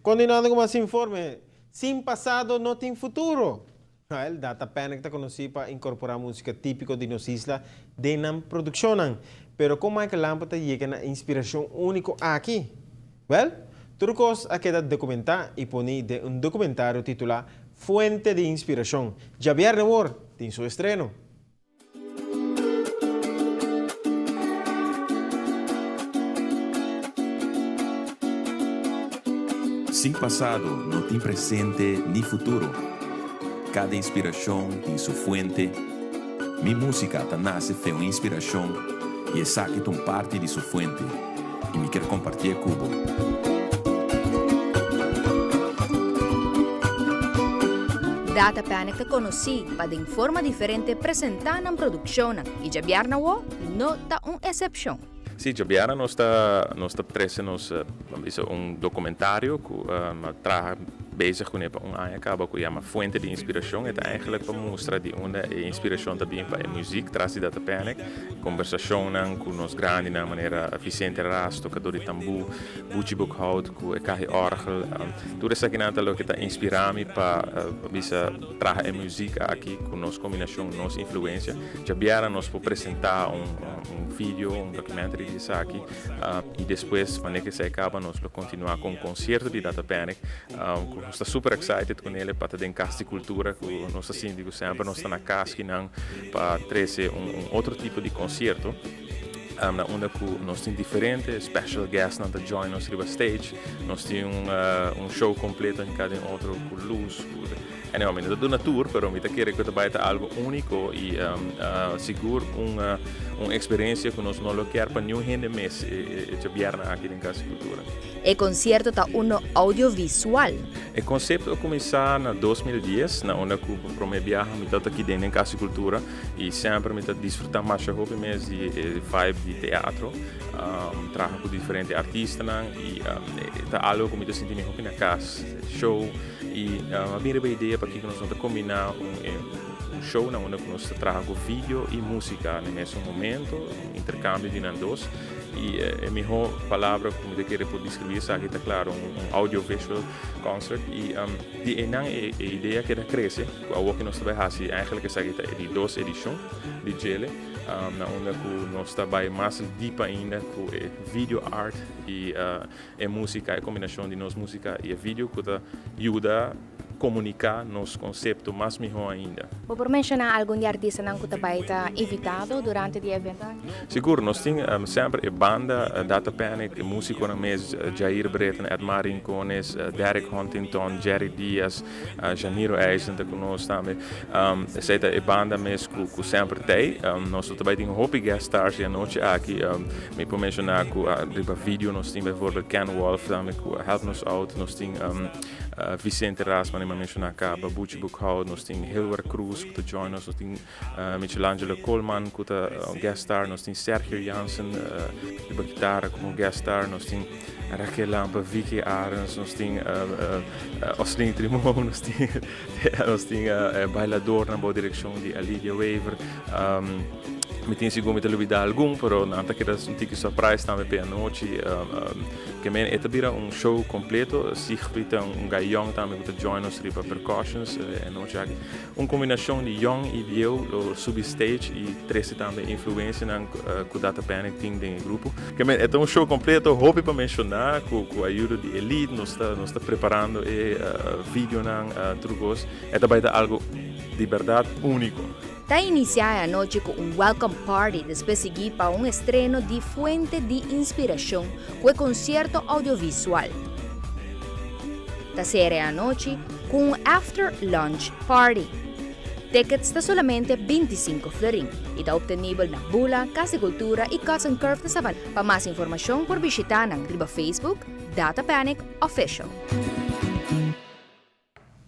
Continuando cu mas informe, Sin pasado no tin futuro! Noel, Data Panic ta conoci pa incorpora musica tipico di nos isla den nan produccionnan. Pero con Michael Lampe ta yega na e inspiracion unico aki? Wel, tur cos a keda documenta y poni den un documentario titula Fuente di Inspiracion. Djabierne awor tin su estreno. Sin pasado no tin presente ni futuro. Kada inspirashon tin su fuente. Mi músika ta nase fe un inspirashon i esaki ta un parti di su fuente i mi kier kompartié ku bo. Data Panic ta konosí pa den forma diferente presentá nan produkshonnan i djabièrna awo no ta un esepshon. Sí, djabièrna nos ta nos ta trese nos ban bisa un dokumentario ku a traha bezig kuné pa un aña kaba ku yama Fuente di Inspirashon. E ta eigentlik pa mustra di unda e inspirashon ta bin pa e muzik tras di Data Panic. Kombersashonnan ku nos grandinan manera Vicente Ras, tokadó di tambú, Buchi Boekhout ku e kahi òrgel. Tur esakinan ta loke ta inspirá mi pa bisa traha e muzik aki ku nos kombinashon, nos influensia. Djabièrnè nos por presentá un video, un documentary di esaki i despues manera ku esei kaba nos lo kontinuá ku un konsierto di Data Panic ku nos ta super excited kuné pa ta den Kas di Kultura ku nos ta sinti ku semper nos ta na kas kinan pa trese un otro tipo di konsierto. Na unda ku nos tin diferente special guestnan ta join nos riba stage. Nos tin un show completo hinká den otro ku luz. Anyway, mi no ta duna tur, pero mi ta kere ku ta bai ta algo úniko i sigur un un eksperensia ku nos no lo kier pa niun hende mis e djabièrnè aki den Kas di Kultura. E konsierto ta uno audiovisual. E konsepto a kuminsá na 2010, na unda ku pa promé biaha mi tabata aki den den Kas di Kultura. I semper mi ta disfruta masha hopi mes di e vibe di teatro, traha ku diferente artistanan i ta algo ku mi ta sinti mi hopi na kas, show i a bin riba e idea pakiko nos no ta kombiná un show na unda ku nos ta traha ku video i músika na e mesun momento, un interkambio di nan dos i e mihó palabra ku mi ta kere por deskribí esaki ta klaro un audiovisual concert i di einan e idea keda krese. Ku awor ku nos ta bai hasi eigenlijk esaki ta e di dos edishon di djele na unda ku nos ta bai mas dip ainda ku e video art i e musika, e kombinashon di nos musika i e video ku ta yuda komuniká nos konsepto mas mihó ainda. Bo por menshoná algun di artistanan ku ta bai ta invitado durante di e evento aki? Sigur, nos tin semper e banda Data Panic, e musikonan mes, Jair Britten, Edmar Rincones, Derek Huntington, Jerry Diaz, Janiro Eisen ta ku nos tambe. Esei ta e banda mes ku semper t'ei. Nos lo ta bai tin hopi guest stars e anochi aki. Mi por menshoná ku riba video nos tin bijvoorbeeld Ken Wolf tambe ku a help nos out. Nos tin Vicente Ras, manera mi a menshoná kaba, Buchi Boekhout, nos tin Hilwer Cruz ku ta join nos, nos tin Michelangelo Koolman ku ta guest star, nos tin Sergio Jansen riba kitara komo guest star, nos tin Raquel Lampe, Vicky Arends, nos tin Oslin Trimon, nos tin nos tin bailadornan bou direkshon di Alidia Wever. Mi tin sigur mi ta lubida algun, pero nan ta keda un tiki surprise tambe p'e anochi. Ke men e ta bira un show kompleto. Siegfried ta un guy yong tambe ku ta join nos riba percussions e anochi aki. Un kombinashon di yong i bieu lo subi stage i trese tambe influensianan ku Data Panic tin den e grupo. Ke men e ta un show kompleto, hopi pa menshoná ku ku ayudo di Elite nos ta nos ta preparando e videonan tur kos. E ta bai ta algo di bèrdat úniko. Ta inisiá e anochi ku un welcome party despues sigui pa un estreno di Fuente di Inspirashon ku e konsierto audiovisual. Ta sera e anochi ku un after lunch party. Tickets ta solamente 25 florin y ta obtenibel na Bula, Cas di Cultura y Cuts and Curve na Savaneta. Pa mas informacion por bishita nan riba Facebook, Data Panic Official.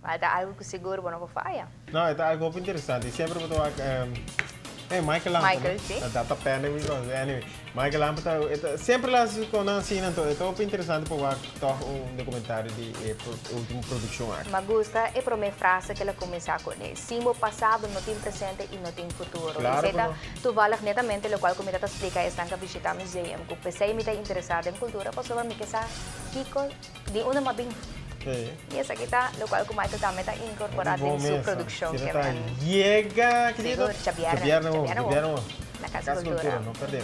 Mal ta algo cu sigur bo no por faya. No, e ta algo hopi interesante. Y siempre bo ta wak, eh, Michael Lampe, Michael, no? si. Ta data panic mi conoce. Anyway, Michael Lampe ta, e ta, siempre la haci con nan asina, anto e ta hopi interesante pa wak toch un documentario di e ultimo produccion aki. Mi gusta e prome frase cu el a cuminsa cune, Sin bo pasado no tin presente y no tin futuro. Claro Esey cu ta no. toevallig netamente locual cu mi ta ta splica esnan cu a bishita museum, cu pesey mi ta interesa den cultura pasobra mi ke sa kico di unda mi a bin. I esaki ta loke ku Michael tambe ta inkorporá den su produkshon. Ku ta yega, kerido. Sigur, djabièrnè. Djabièrnè, djabièrnè. Na Kas Kultura. No pèrdè.